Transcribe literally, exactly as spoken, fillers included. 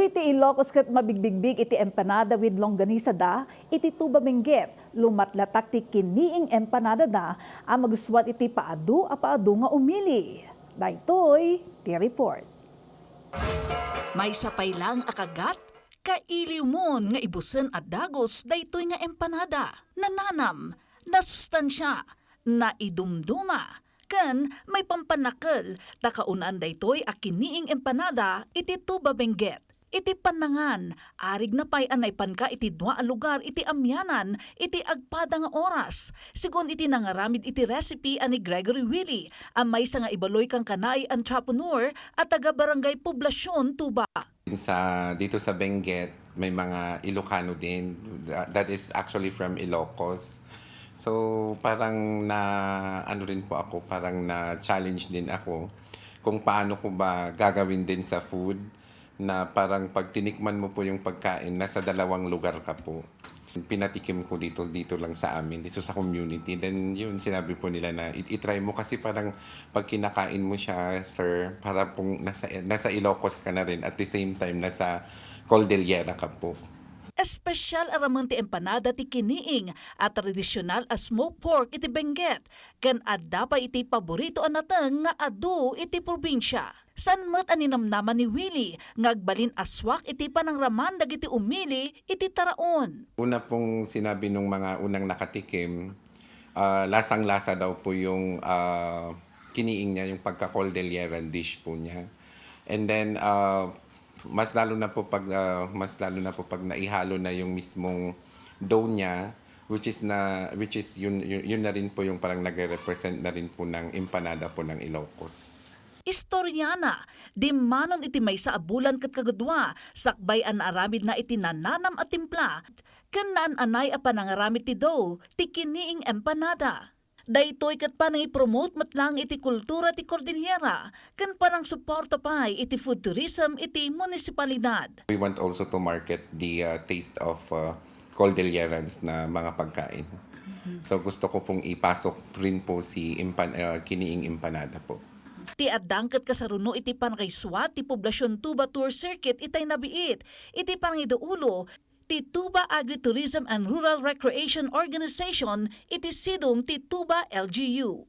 Iti Ilocos ket mabigbigbig iti empanada with longganisa da iti Tuba Benguet. Lumatlatak ti kiniing empanada da a magustuan iti paadu a paadu nga umili. Daytoy ti report. Maysa pay lang a kagat, kailiwmon nga ibusen a dagus daytoy nga empanada. Nananam, nasustansia, naidumduma, ken maipampannakel ta kaunaan daytoy a kiniing empanada iti Tuba Benguet. Iti pannangan, arigna pay a naipanka iti dua a lugar iti amianan iti agpada nga oras, sigun iti nangaramid iti recipe a ni Gregory Willie a maysa nga Ibaloy Kangkanay entrepreneur a taga Barangay Poblacion, Tuba. Sa, dito sa Benguet, may mga Ilocano din. That, that is actually from Ilocos. So, parang na, ano rin po ako, parang na-challenge din ako kung paano ko ba gagawin din sa food na parang pag tinikman mo po yung pagkain, nasa dalawang lugar ka po. Pinatikim ko dito, dito lang sa amin, dito sa community. Then, yun, sinabi po nila na i-, i-try mo kasi parang pag kinakain mo siya, sir, para pong nasa, nasa Ilocos ka na rin. At the same time, nasa Cordillera ka po. Espesyal a ramen ti empanada ti kiniing a tradisyonal a smoked pork iti Benguet, ken adda pay iti paborito a nateng nga adu iti probinsia. Saan met a ninamnama ni Willie nga agbalin a suak iti panangraman dagiti umili iti taraon. Una pong sinabi nung mga unang nakatikim, ah, lasang-lasa daw po yung, ah, kiniing niya, yung pagka-Cordilleran dish po niya. And then, ah, mas lalo na po pag, ah, mas lalo na po pag naihalo na yung mismong dough niya, which is na, which is yun, yun, yun na rin po yung parang nagre-represent na rin po ng empanada po ng Ilocos. Istoryana, dimmanon iti maysa a bulan ket kagudua, sakbay a naaramidna iti nananam a timpla ken naan-anay a panangaramid ti dough ti kiniing empanada. Daytoy ket panangipromote met lang iti kultura ti Cordillera ken panangsuporta pay iti food tourism iti munisipalidad. We want also to market the, uh, taste of, uh, Cordillerans na mga pagkain. So, gusto ko pong ipasok rin po si empan-, uh, kiniing empanada po. Ti addang ket kasaruno iti panakaisua ti Poblacion Tuba Tour Circuit itay nabiit iti panangiduulo ti Tuba Agritourism and Rural Recreation Organization iti sidong ti Tuba L G U.